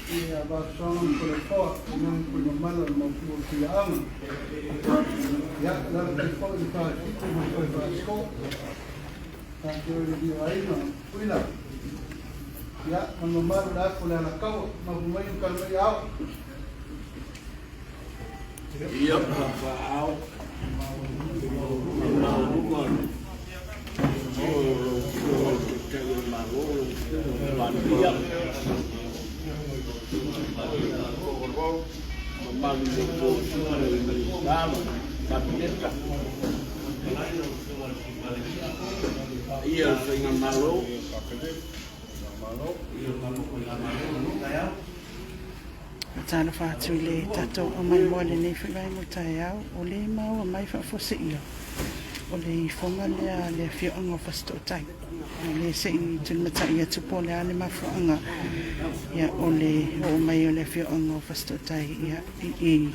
Ia Vasoga ma Toleafoa, tainane Tuigamala o le Mautu o le Tuiaana. Ia, alaalatai foi le Falefitu ma le Fale Faasisiko. Afifio i le alii o aiga, Tutuila. Ia, ma le mamalu i le afu o le Alataua, mapu mai ma tala mai ao. Ia, faaao le maualuga o lau Afioga i le Taitai o le Malo, lau Afioga i le Palemia, mamalu i a outou Afioga i Minisita ma le Kapeneta, paia o le Faigamalo. Talofa atu i le tatou aumaimoa i lenei foi vaega o le taeao. O lea e maua mai faafuaseia o le ifoga lea a le afioaga o Fasitootai. O lea se i tulimatai atu po o le a le mafuaaga ia, o le oo mai o le afioaga o Fasitootai ia, i i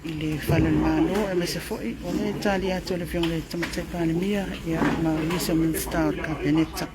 i le Fale o le Malo, aemaise foi o le tali atu a le Afioga i le Tamaitai Palemia ia, ma nisi o Minisita o le Kapeneta.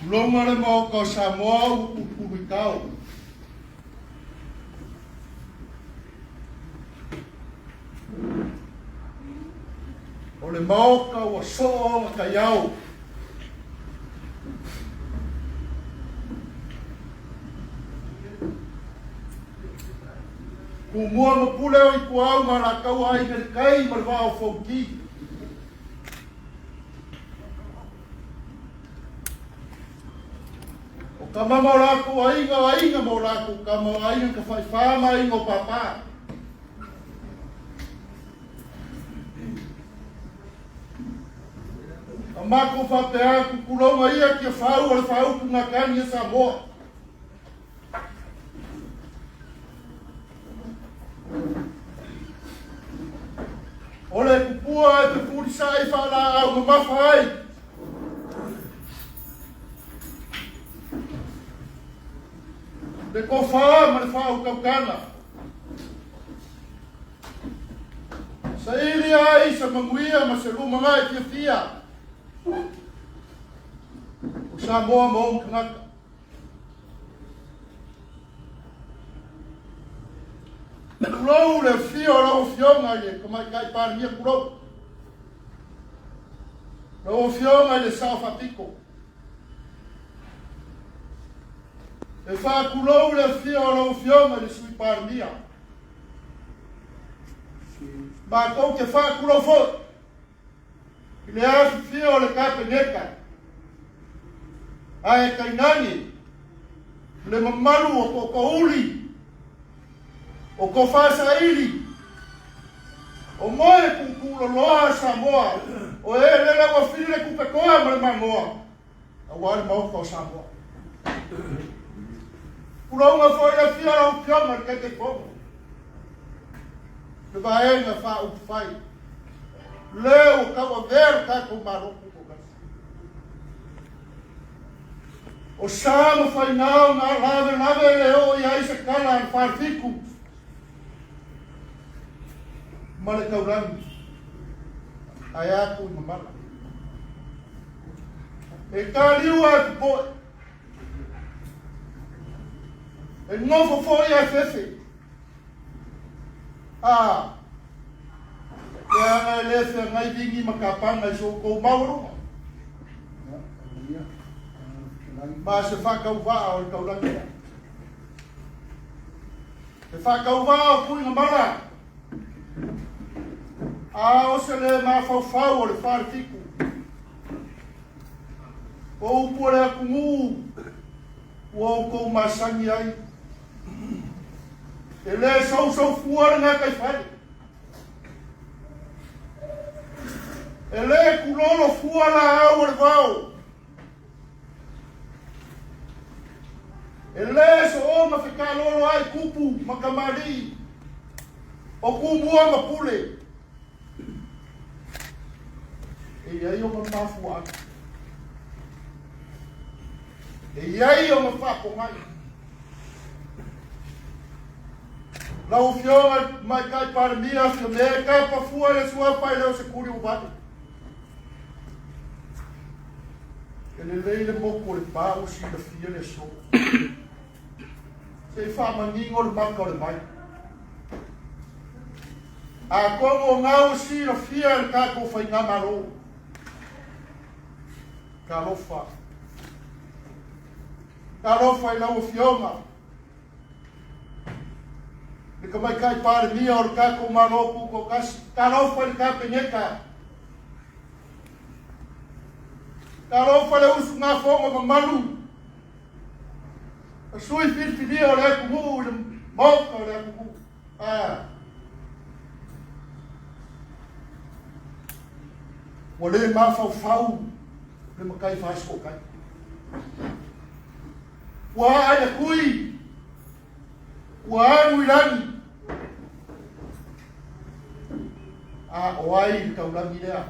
Tulonga le Maoka o Samoa ua pupulu i tao. O le Maoka ua soo ona taiao. Tumua ma pule o Ituau ma Alataua Aiga i le Tai ma le Vaa o Fonoti. O tama ma o latou aiga, o aiga ma o latou tama, o aiga Tafaifā ma aiga o Pāpā. A matou faapea atu, tulouna ia Tiafau o le faaupu gatani a Samoa. O le tupua e fefulisai faalaau mamafa ai. Le tofa ma le faautautaga. Saili ai se manuia ma se lumanai fiafia o Samoa ma ona tagata. Tulou le afio o lau Afioga i le Tamaitai Palemia, tulou. Lau Afioga i le Sao Faapito. E faatulou le afio o lau Afioga i le Sui Palemia. Matou te faatulou foi i le afifio o le Kapeneta, ae tainane le mamalu o tootoouli, o tofasaili, o moe tuutuuloloa a Samoa, o e lele ua fili le tupetoa ma le magoa, aua le Maota o Samoa. Tulouna foi le afio o lau Afioga i le Taitaifono, le Vaega Faaupufai, le ua tauavea le tatou Malo Tutoatasi. O sa ma faiga o nā lavelave le oo i ai se tala a le Falefitu ma le taulagi ae a Tuigamala. E taliu a e popoe, e nofo foi a e fefe. A, leaga e le feagai vigi ma kapaga i so outou maualuga. Ma se faatauvaa o le taulagi. Se faatauvaa o Tuigamala. A o se le mafaufau o le Falefitu. O upu o le atunuu ua outou masani ai. E le sousoufua le gataifale. pulolo fua laau o le vao. E lē soona fekalolo ai tupu ma kamali'i o Tumua ma Pule. E i ai ona mafuaaga. E i ai ona faapogai. Lau Afioga i le Tamaitai Palemia, Fiame, tapa fua i le suafa e le o se tuli ua vale. E lelei le motu o le pa ua silafia le aso. Se i faamanino le maka o le vai. Atonu o na ua silafia e le tatou faigamalo. Talofa. Talofa i lau Afioga le Tamaitai Palemia o le tatou Malo Tutoatasi. Talofa i le Kapeneta. Talofa le usugafono mamalu a sui filifilia o le atunuu i le Maota o le atunuu. Ah. Ua le mafaufau le matai faasokai. Ua aa i le tui, ua alu i lagi. A o ai le taulagi lea?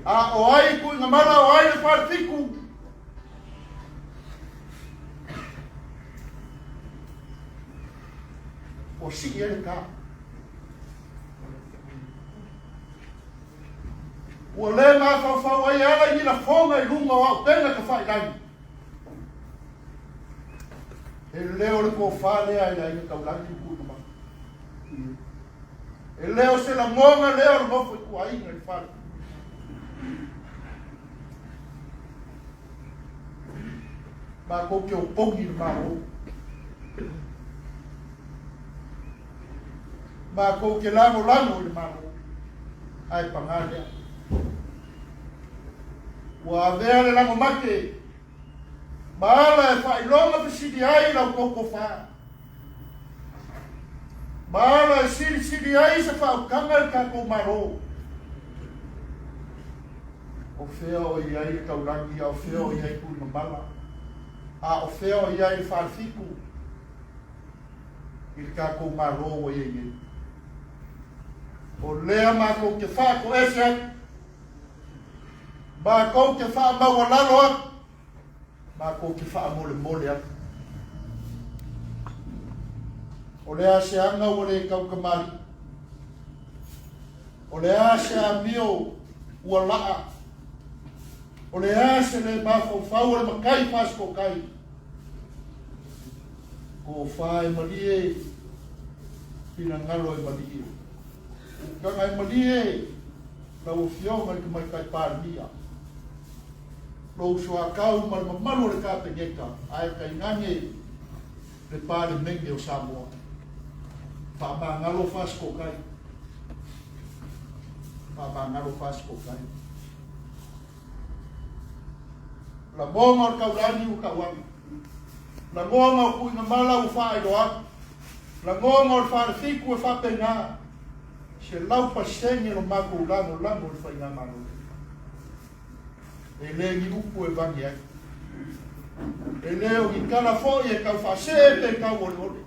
A o ai Tuigamala, o ai le Falefitu? Ua sii ai le tā. Ua le mafaufau ai e ala i ni lafoga i luga o auupega tafailagi. E le o le tofa lea i le aiga taulagi ma tuuina mai. E le o se lagona lea o le nofo ituaiga i le fale. Matou te opogi i le Malo. Matou te lagolago i le Malo. Ae pagā lea. Ua avea le lagomate ma ala e faailoga fesili ai la outou tofa. Ma ala e silisili ai se faautaga i le tatou Malo. O fea o i ai le taulagi, a o fea o i ai Tuigamala, a o fea o i ai le Falefitu i le tatou Malo ua i ai nei. O lea matou te faatoese atu, matou te faamaualalo atu, matou te faamolemole atu. O le a se aga ua le taukamalii? O le a se amio ua laa? O le a se le mafaufau o le matai fasitokai? Tofa e malie, finagalo e malie. Utaga e malie, lau Afioga i le Tamaitai Palemia, lou soatau ma le mamalu o le Kapeneta, ae tainane le Palemene o Samoa. Faamagalo fasitokai. Faamagalo fasitokai. Lagoga o le taulagi ua tau atu. Lagoga o Tuigamala ua faailoa atu. Lagoga o le Falefitu e faapena. 100% lo matou lagolago i le faigamalo. E le ni upu e vage ai. E le o ni tala foi e tau faasee pe tau oleole.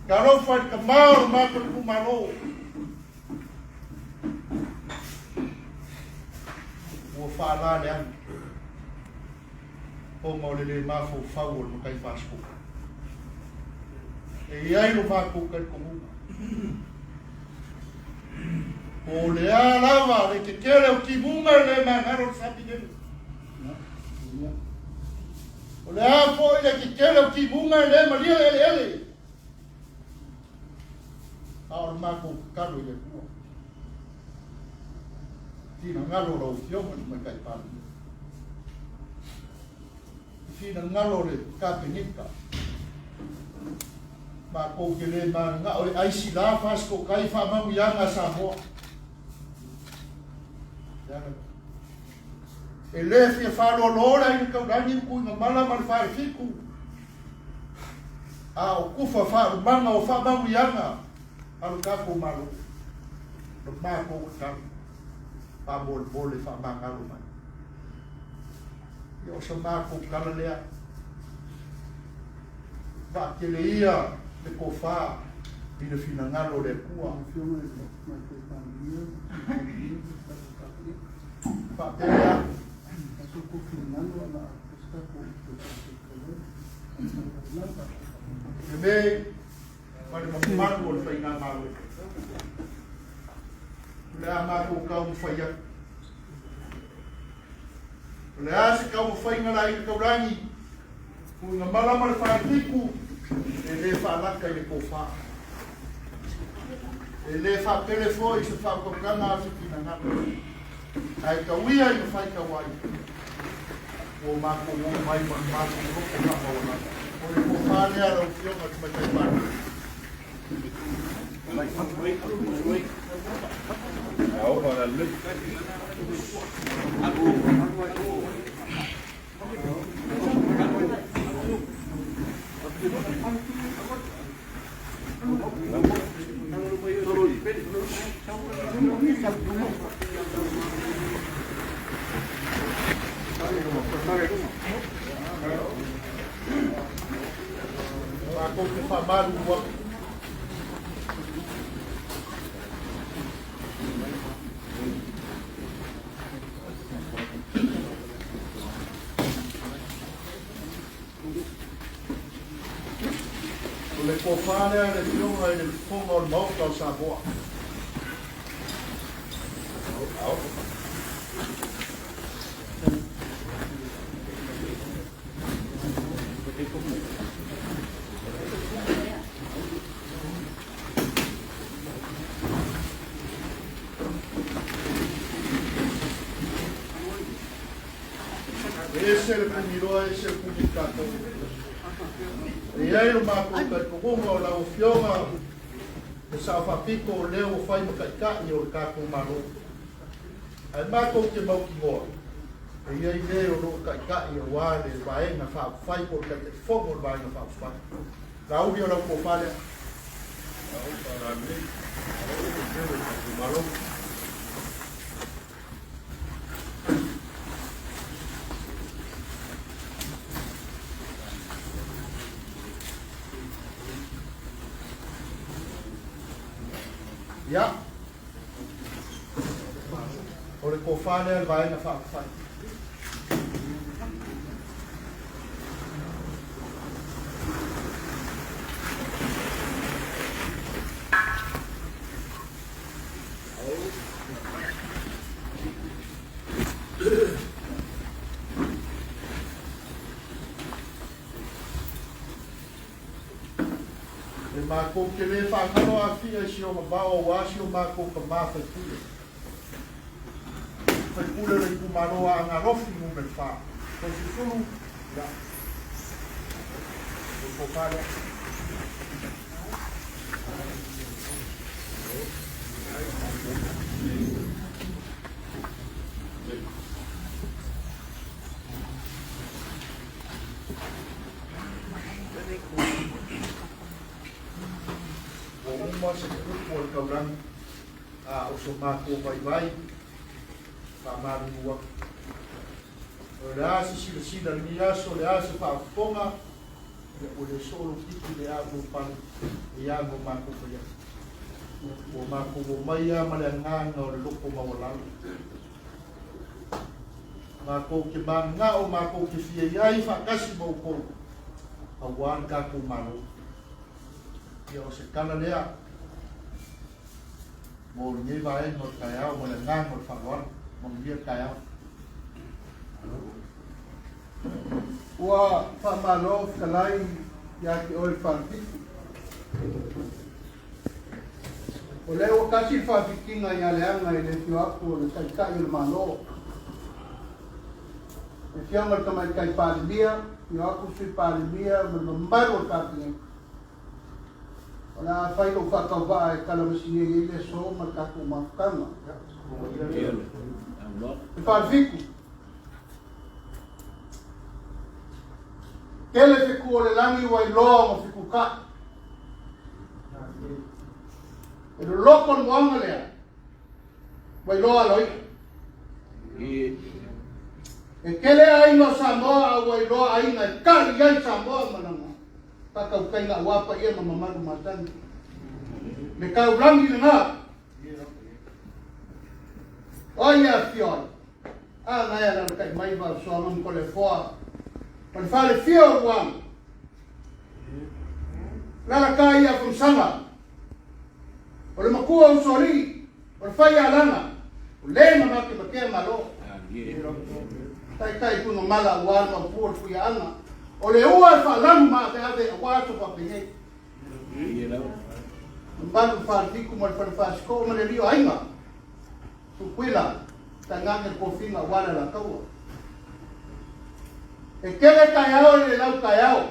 Talofa i le tama o le matou itumalo. Ua faala le agi ona o le le mafaufau o le matai fasipoka. E i ai lo matou talitonuga, po o le a lava le tetele o timuga e le magalo le sami nei. O le a foi le tetele o timuga e le malie le eleele. A o le matou tatalo i le Atua. Finagalo lau Afioga i le Tamaitai Palemia. Finagalo le Kapeneta. Matou te le mananao e aisi la fasitokai faamanuiaga a Samoa. E le fia faalolo le aiga taulagi ma Tuigamala ma le Falefitu, a o kufa faalumaga o faamanuiaga a lo tatou Malo. O le matou tatalo. Faamolemole faamagalo mai. Ia o sa matou tala lea. Vaatele ia le tofa i le finagalo o le Atua. Faapea lea. Le ma le mamalu o le Faigamalo. O le a matou taumafai atu. O le a se taumafaiga la i le taulagi, puiga mala ma le faatiku, e le faalata i le tofa. E le faapele foi se faautautaga a se finagalo. Ae tauia i mafai tauai, ua matou o mai ma le matou loto faamaualalo. O le tofa lea lau Afioga i le Tamaitai Palemia. Matou te faamalulu atu. O le tofa lea a le Afioga i le Fofoga o le Maota o Samoa. E ese le pumiloa, ese le pumitatou. E i ai lo matou talitonuga o lau Afioga le Sao Faapito o lea ua fai ma taitai o le tatou Malo. Ae matou te mautinoa, e i ai le o lo o taitai aua le Vaega Faaupufai po o le Taitaifono o le Vaega Faaupufai. Laauli o lau tofa lea. Ia, o le tofa lea le Vaega Faaupufai. E matou te le faagalo afia i si ona vao aua si o matou tama faipule. Faipule o le itumalo o Aana Alofi Nu.4. Toeolesulu, ia. O le tofa lea. Ua uma se upu a le taulagi, a o so matou vaivai, faamalulu atu. O le a se silasila i lenei aso, o le a se faafofoga, ia ua le soo lou titi le au lou pale, e ia ma matou fai atu. Ua matou omai lava ma le agaga o le loto maualalo. Matou te mananao, matou te fia i ai faatasi ma outou, aua le tatou Malo. Ia o se tala lea mo lenei vaega o le taeao ma le agaga o le faaaloalo. Manuia le taeao. Ua faamalo fetalai ia te oe le Falefitu. O lea ua tasi le faafitiga ia Leaga i le afio atu o le Taitai o le Malo, le Afioga i le Tamaitai Palemia, afio atu le Sui Palemia ma le mamalu o le Kapeneta. O le a fai lou faatauvaa e talamasini ai le aso ma le tatou mafutaga. Le Falefitu. Tele fetu o le lagi ua iloa ma fetutai. E loloto le moana lea, ua iloa aloaia. E tele aiga o Samoa a ua iloa aiga e tali ai Samoa ma lana faatautaiga aua paia ma mamalu masani. Le taulagi lena. O ai e afifio ai? A na e alalatai mai Vausoaga ma Toleafoa ma le falefia o Luaga. Lalatai ia Famasaga, o le matua o Usoalii, o le Faialaga, o le na matematea Malo. Taitai Tuigamala aua le maupu o le Fuiaaga, o le ua e faalanu maaveave aua aso faapenei. Mamalu le Falefitu ma le Fale Fasitoo ma le Alii o Aiga, Tutuila, tainane le tofiga aua le Alataua. E tele taeao e le lau taeao.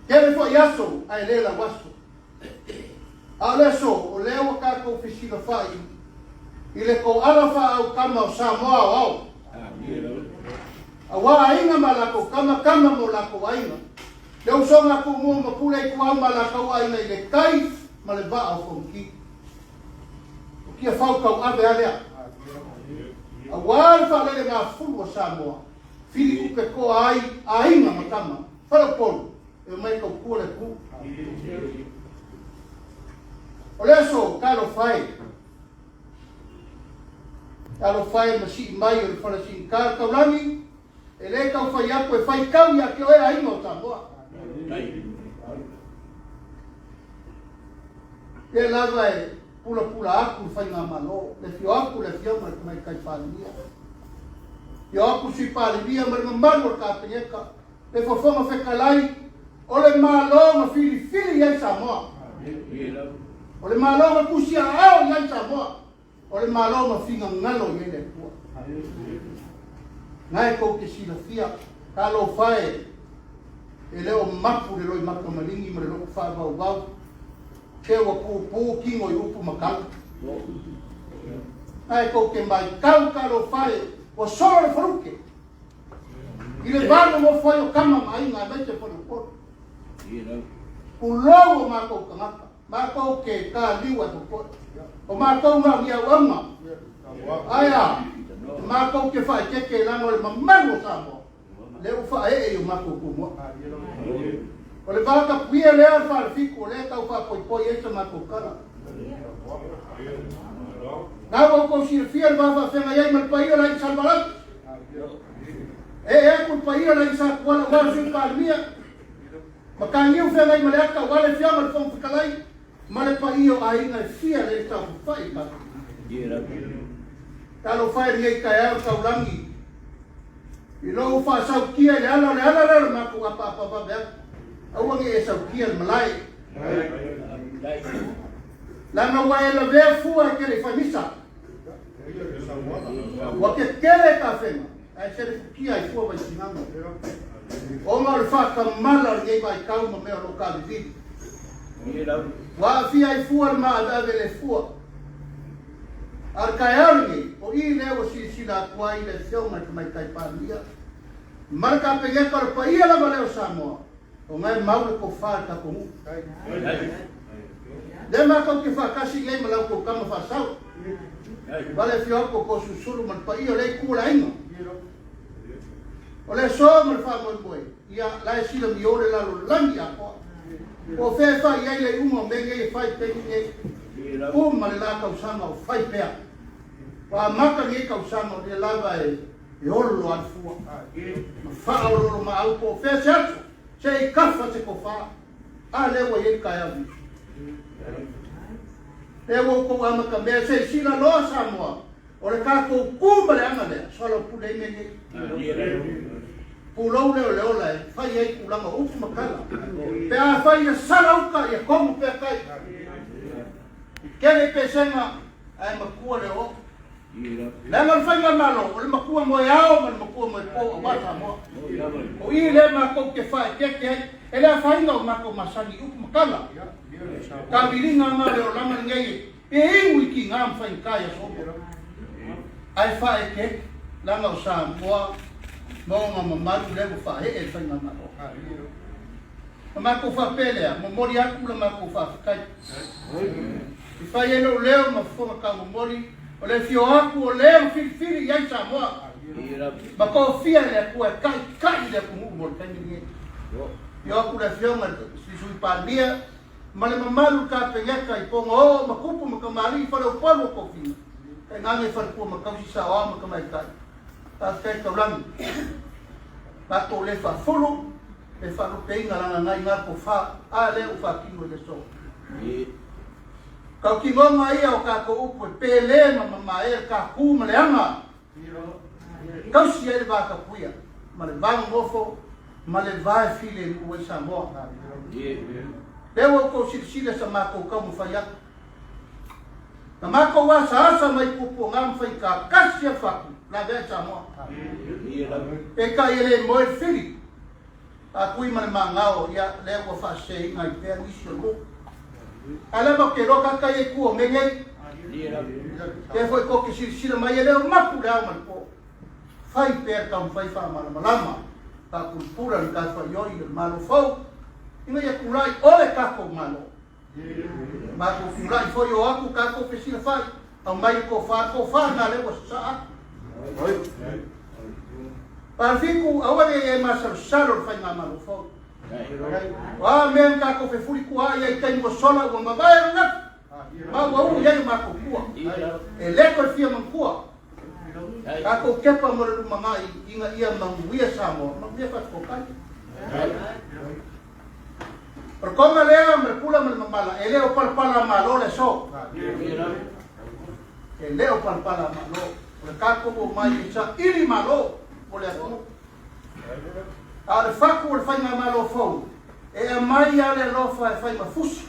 Tele foi aso ae le lau aso. A o le aso, o lea ua tatou fesilafai i le toala faaaukama o Samoa aoao. Aua aiga ma latou tama, tama ma o latou aiga. Le usoga a Tumua ma Pule Ituau ma latou aiga i le tai ma le vaa o Fonoti. O Tiafau tauave lava lea. Aua le faalelegafulu a Samoa, fili tupe toa ai aiga ma tama, faleupolu e omai e tautua le atunuu. O le aso, talofa e, talofa e ma sii mai o le falasigita o le taulagi, e le tau fai atu e faitau ia te oe aiga o Samoa. Lea lava e pulapula atu le Faigamalo, le afio atu le Afioga i le Tamaitai Palemia, afio atu le Sui Palemia ma le mamalu o le Kapeneta, le Fofoga Fetalai o le Malo na filifili i ai Samoa, o le Malo na tusiaao i ai Samoa, o le Malo na finagalo i ai le Atua. Na e tou te silafia, talofa e, e le o mapu le loimata maligi ma le loto faavauvau, te ua pupū tino i upu ma tala. Na e tou te matau, talofa e, ua solo le faluke, i le va nonofo ai o tama ma aiga aemaise faleupolu. Pulou o matou tagata, matou te taliu ae popoe. O matou na o ni auauna. Ae a, matou te faaeteete leaga o le mamalu o Samoa, lea ua faaee i o matou tumua. O le va tapuia lea o le Falefitu o lea e tau faapoipoi ai sa matou tala. Na ua outou silafia le va faafeagai ai ma le paia o le Aiga Salevalasi. Ee atu le paia o le Aiga Sa Tuala aua le Sui Palemia, Mataniu Feagai ma le Ata aua le Afioga i le Fofoga Fetalai ma le paia o aiga e fia lea e taumafai i tatou. Talofa e lenei taeao le taulagi i lou faasautia i le ala o le ala lea o le matou apaapa vave atu. Aua ne i e sautia le malae. Leaga ua e lavea fua e te le i fai misa. Ua tetele tafega ae selefutia ai fua Vaisigano ona o le faatamala o lenei vaitau ma mea o lo o taavivili. Ua aafia ai fua le maaveave le fua. A o le taeao lenei, o i lea ua silasila atu ai le Afioga i le Tamaitai Palemia ma le Kapeneta o le paia lava lea o Samoa, ona e mau le tofa i le tatou nuu. Lea matou te faatasi nei ma la outou tama faasau. Vale afio atu o Toeolesulusulu ma le paia o lea itu o le aiga. O le aso ma le faamoemoe, ia, la e silamio le lalolagi atoa. Po o fea e fai i ai le iuga o mea nei e fai i le taimi nei. Uma le la tausaga o fai pea. Ua amata lenei tausaga o lea lava e e olo lava le fua ma faaoloolomaau po o fea se aso se i kafa se tofa. A lea ua i ai le taeao nei. Lea ua outou amatamea se i silaloa Samoa o le tatou tu ma le aga lea, soalaupule ai mea nei. Pulou lea o le ola e fai ai tulaga o upu ma tala. Pe afai ia sala uta, ia komu pea tai. Tele pesega ae matua le oo. Leaga o le Faigamalo, o le matua moe ao ma le matua moe po aua Samoa. O i lea matou te faaeteete ai, e le afaina o matou masani i upu ma tala. Taaviliga na o le olaga lenei e inu i tiga ma faigata i aso uma. Ae faaeteete, leaga o Samoa ma ona mamalu lea ua faaee e le Faigamalo. Ona matou faapea lea, momoli atu la matou faafetai. I fai ai lou leo ma fofoga taumomoli. O le afio atu o le na filifili i ai Samoa ma tofia e le Atua e taitai le atunuu mo le taimi lenei. Afio atu le Afioga i le Sui Palemia ma le mamalu i le Kapeneta i Pogaoo ma Tupu ma Tamalii, Faleupolu o Tofiga, tainane Faletua ma Tausi, Saoao ma Tamaitai. Faafetai Taulagi. Matou le faafulu le faalupeina lana nai na tofa a lea ua faatino i le aso. Tautinoga ia o tatou upu e pele ma mamae le tapu ma le aga. Tausi ai le va tapuia ma le va nonofo ma le va e filemu ai Samoa. Lea ua outou silasila sa matou taumafai atu. Na matou asaasa mai puapuaga ma faigata tasi a fatu lavea i Samoa. Peitai e le moe le fili. Faatui ma le magao, ia, lea ua faaseseina ai pea nisi o nuu. Ae lava ou te iloa tagata ia i tua o mea nei. Lea foi tou te silasila mai, e le o mapu le ao ma le po. Fai pea le taumafai faamalamalama, faapulapula le matafaioi o le Malo fou, ina ia tulai o le tatou Malo. Matou tulai foi o atu tatou fesilafai, aumai le tofa, tofa lena lea ua sasaa atu. Pafitu, aua ne i e masalosalo le faigamalo fou. O a mea na tatou fefulituaai ai i taimi ua sola ua mavae le lafi, ma ua uu i ai o matou tua. E le toe fia manatua. Tatou kepa mo le lumanai ina ia manuia Samoa, manuia Fasitooutai. O le toga lea ma le pula ma le mamala, e le o palapala a Malo le aso. E le o palapala a Malo. O le tatou omai e saili Malo mo le atunuu. A o le fatu o le faigamalo fou, e aumai lava le alofa e fai ma fusi.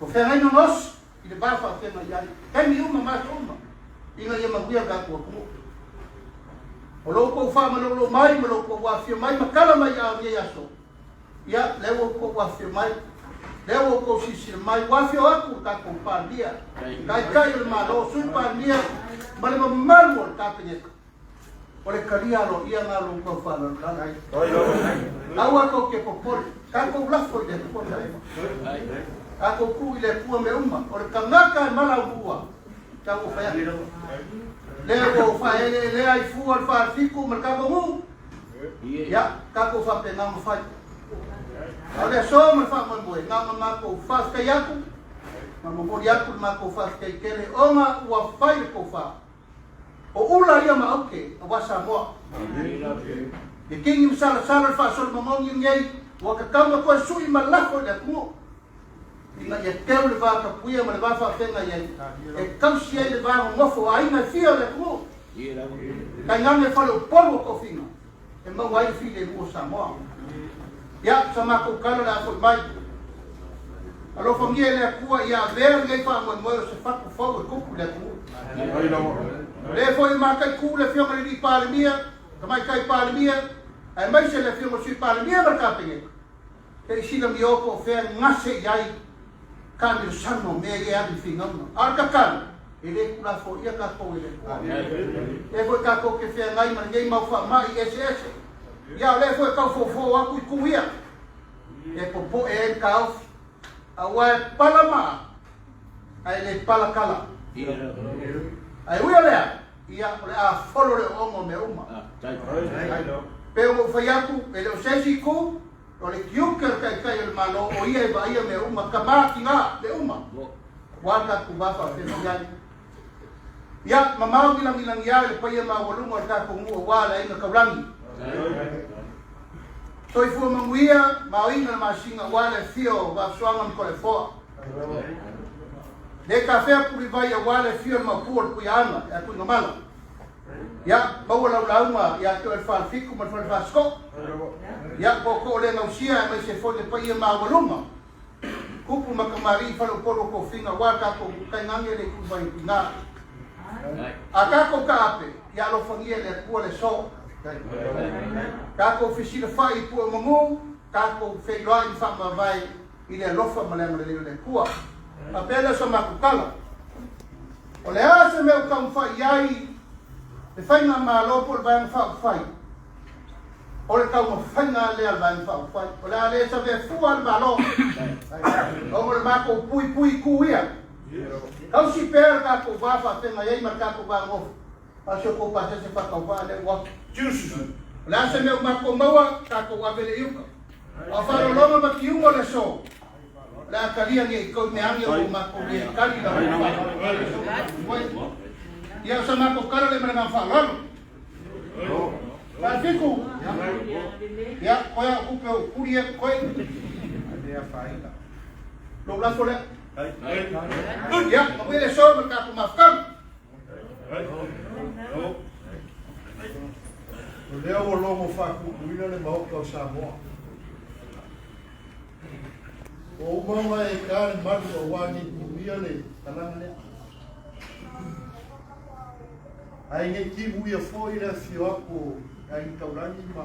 O feagaiga gaosi i le va faafeagai ai, taimi uma ma aso uma, ina ia manuia le tatou atunuu. O lo outou faamaloulou mai ma lo outou afifio mai ma tala mai a lenei aso, ia, lea ua outou afifio mai, lea ua outou silasila mai, ua afifio atu le tatou Palemia, Taitai o le Malo, Sui Palemia ma le mamalu o le Kapeneta. O le talia aloaia lena o lo outou faalalolalo. Aua tou te popole, tatou lafo i le Atua mea uma. Tatou tuu i le Atua mea uma. O le tagata e malaulua, tau ua fai atu. Lea ua ou faaeleelea i fua le falefitu ma le tatou nuu, ia, tatou faapena ona fai. A o le aso ma le faamoemoe, na ona matou faafetai atu, ma momoli atu le matou faafetai tele ona ua fai le tofa. O ula ia ma auke aua Samoa. E kingi ma salasala le faasolomagogi lenei ua tatau ona toe sui ma lafo i le atunuu ina ia teu le va tapuia ma le va faafeagai ai e tausi ai le va nonofo o aiga e fia o le atunuu. Tainane faleupolu o tofiga e maua ai le filemu o Samoa. Ia, sa matou tala o le a foi mai. Alofagia e le Atua ia avea lenei faamoemoe o se fatu fou e tupu i le atunuu. O lea foi e mataitu le Afioga i le Alii Palemia, Tamaitai Palemia, aemaise le Afioga i le Sui Palemia ma le Kapeneta, se i silamio po o fea e gase i ai taamilosano o mea ia e alu i finauga. A o le tatalo, e le tulafoia tatou e le Atua. O lea foi tatou te feagai ma lenei mau faamai eseese. Ia o lea foi e tau foufou atu itu ia e popoe ai le taofi, aua e pala maa ae le pala tala. Ae ui o lea, ia o le a folo le ooooga o mea uma. Pei ona ou fai atu, e le o se isi itu, O le tiute o le Taitai o le Malo, o ia e vaaia mea uma, tama, tina, mea uma, aua le tatou va faafeagai ai. Ia, mamao gilagilagiā i le paia maualuga o le tatou nuu aua le aiga taulagi. Soifua manuia ma aoina le masina aua le afio o Vaafusuaga ma Toleafoa. Le tafea pulivai aua le afio o le Maopu o le Tuiaana ia Tuigamala. Ia, maua lau lauga ia te oe le Falefitu ma le Fale Fasitoo. Ia, tootoo le gausia aemaise foi le paia maualuga, tupu ma tamalii, faleupolu o tofiga aua le tatou tainane le ituvai o tina. A tatou taape, ia alofagia e le Atua le aso. Tatou fesilafai i pue o manu, tatou feiloai ma faamavae i le alofa ma le agalelei o le Atua. Faapea lea o sa matou tala. O le a se mea ua taumafai i ai le Faigamalo po o le Vaega Faaupufai? O le taumafaiga lea a le Vaega Faaupufai, o le a le savea fua le Malo, ona o le matou puipui itu ia. Tausi pea le tatou va faafeagai ai ma le tatou va nofo, a o si outou pasese faatauvaa lea ua. O le a se mea ua matou maua, tatou ave lea i uta. A o faaaloaloga ma tiuga o le aso, o le a talia ne i toe mea ane ua matou le tali la outou faaaloalo. Ia, o sa matou tala lea ma le agaga faaaloalo. Faafitu, ia, toe a o tupe o tuli ia totoe. Lou lafo lea. Ia, manuia le aso ma le tatou mafutaga. O lea ua logo faapuipuina le Maota o Samoa. Ua uma ona e ta le malu aua ne i punuia le talaga lea. Ae ne i timuia foi le afio atu o Aiga Taulagi ma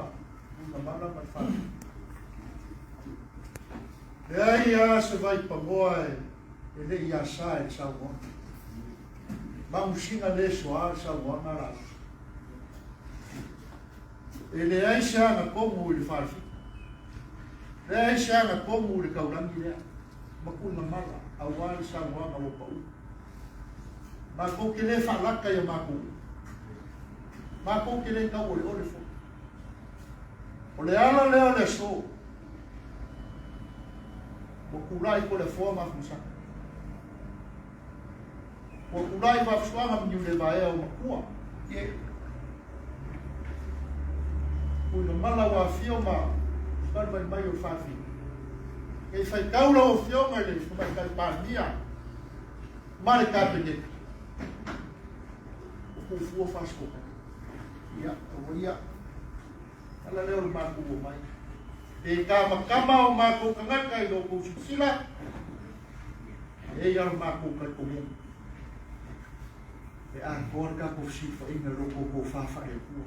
Tuigamala ma le Faafitu. Leai lava se vaipagoa e le i asa i le saunoaga. Mamusina le soa le saunoaga a Laauli. E leai se agatonu i le Falefitu. Leai se agatonu i le taulagi lea ma Tuigamala aua le saunoaga ua pau. Matou te le faalata ia matou uma. Matou te le tauoleole foi. O le ala lea o le aso ua tulai Toleafoa ma Afamasaga. Ua tulai Vaafusuaga ma Niulevaea o Matua. Ie. Tuigamala ua afio ma talivai mai o le Faafitu. Kei faitau lau Afioga i le Tamaitai Palemia ma le Kapeneta. O fuafua Fasitoouta. Ia, ua ia. Ala lea o le matou omai. Pe kamakama o matou tagata i lo outou silasila, e i ai lava lo matou talitonuga. E atoa le tatou fesilafaiga i lo outou tofa faale-Atua.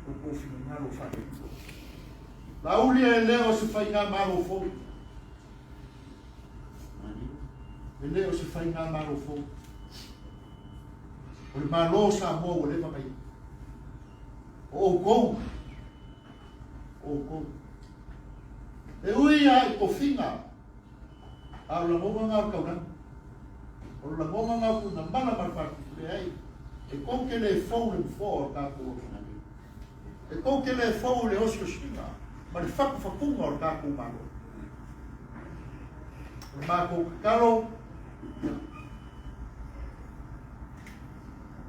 Lo outou finagalo faale-Atua. Laauli e le o se faigamalo fou. E le o se faigamalo fou. O le Malo o Samoa ua leva ona i ai. O outou, o outou. E ui lava i tofiga, a o le lagona lena o le taulagi. O le lagona lena o Tuigamala ma le Falefitu, leai, e tou te le fou i le nofoa o le tatou atunuu. E tou te le fou i le osiosiga ma le fatufatuga o le tatou Malo. O le matou tatalo,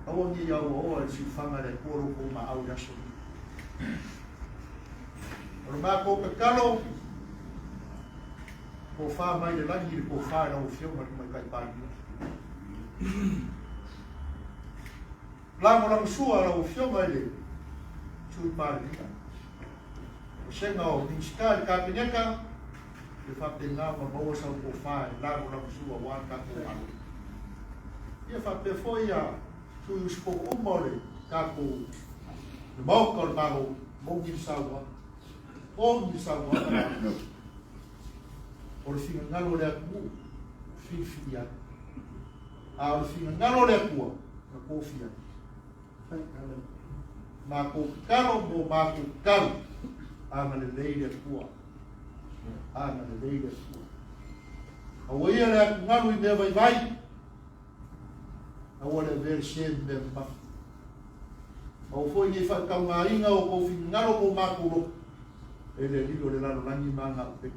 aua ne i auaoa i le siufaga a le Atua lo outou maau i le aso lenei. O le matou tatalo, tofa mai le lagi le tofa i lau Afioga i le Tamaitai Palemia. Lagolagosua lau Afioga i le Sui Palemia, vasega o Minisita i le Kapeneta, ia faapena ona maua sau tofa e lagolagosua aua le tatou Malo. Ia faapea foi ia sui usufono uma o le tatou le Maota o le Malo, moni le saunoaga, moni le saunoaga. O le finagalo o le atunuu, filifili ai. A o le finagalo o le Atua, na tofia ai. Matou tatalo mo matou tatalo, agalelei le Atua. Agalelei le Atua. Aua ia le atugalu i mea vaivai, aua le avea le se ma mea mamafa. Aua foi nei faataugaina o tou finagalo mo matou loto, e le Alii o le lalolagi ma ana upega.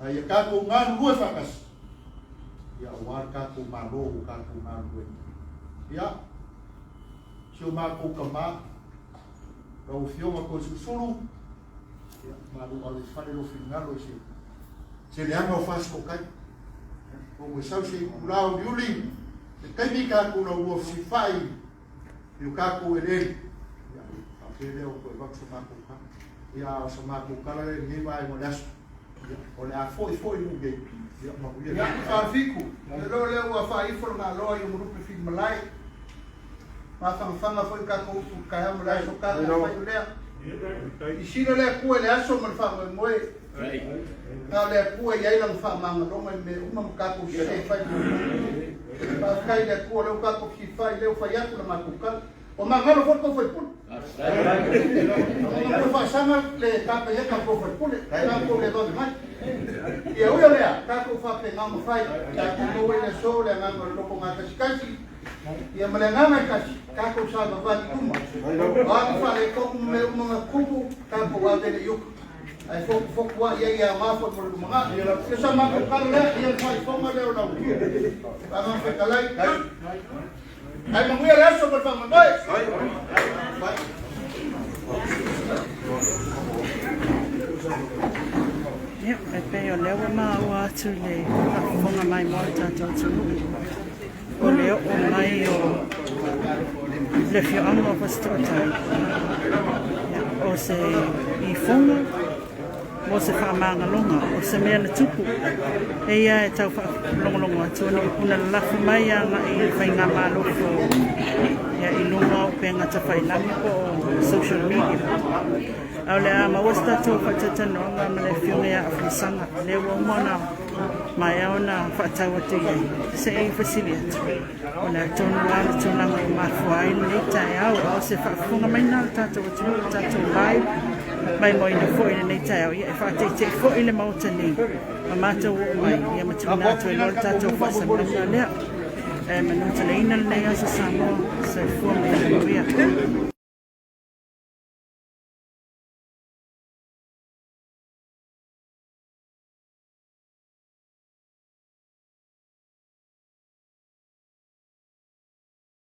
A ia tatou galulue faatasi, ia aua le tatou Malo ua tatou galulue nei. Ia, si o matou tama, lau Afioga Toesulusulu, ia, malu ave i fale lou finagalo i se, se leaga o Fasitoouta. Atonu e sau se itula uliuli, se taimi tatou laulua fesilafai i o tatou eleele. Ia, faapea lea ua toe avatu sa matou tala. Ia, a o sa matou tala lea i lenei vaega o le aso. Ia, o le a foi foi nuu nei. Ia, manuia. Ia, Faafitu, e loa lea ua faaifo le galoa i Umurupe Filimalae. Mafanafana foi le tatou upu i le taeao ma le aso tatou fai o lea. Sisila le Atua i le aso ma le faamoemoe. Na o le Atua e i ai lana faamagaloga i mea uma ma tatou sese fai muamua. Faafetai i le Atua o lea ua tatou fesilafai, lea ua fai atu la matou tala. Ua magalo foi le tou sui usufono. Ua faasaga le Kapeneta tou sui usufono, tatou le vave mai. Ia ui o lea, tatou faapena ona fai, tatou maua i le aso le agaga o le loto gatasitasi, ia ma le agaga e tasi, tatou savavali i luma. O a ni faaletonu ma mea uma na tutupu, tatou ave lea i uta. Ae fotufotu lava i ai e aoga foi mo le lumanai. Ia sa matou tala lea, ia le faaifoga lea o lau Agaga Fetalai. Ae manuia le aso ma le faamoemoe. Ia, e pei o lea ua maua atu i le faafofoga mai mo le tatou atunuu, o le oo mai o le afioaga o Fasitootai, ia, o se ifoga mo se faamagaloga o se mea na tupu. Eia e tau faalogologo atu o ni upu na lalafo mai agai i le faigamalo fou ia i luga o upega tafailagi po o social media. A o le a maua se tatou faatalatalanoaga ma le Afioga ia Afamasaga, lea ua uma ona maea ona faatau atu i ai, se i fesili atu, o le a tonu lava le tulaga ua mafua ai lenei taeao, a o se faafofoga mai lena a le tatou atunuu, le tatou live maimoaina foi i lenei taeao, ia e faateitei foi le Maota nei ma matou oo mai, ia ma tuuina atu ai loa le tatou faasalalauga lea. E manuteleina lenei aso Samoa, soifua ma ia manuia.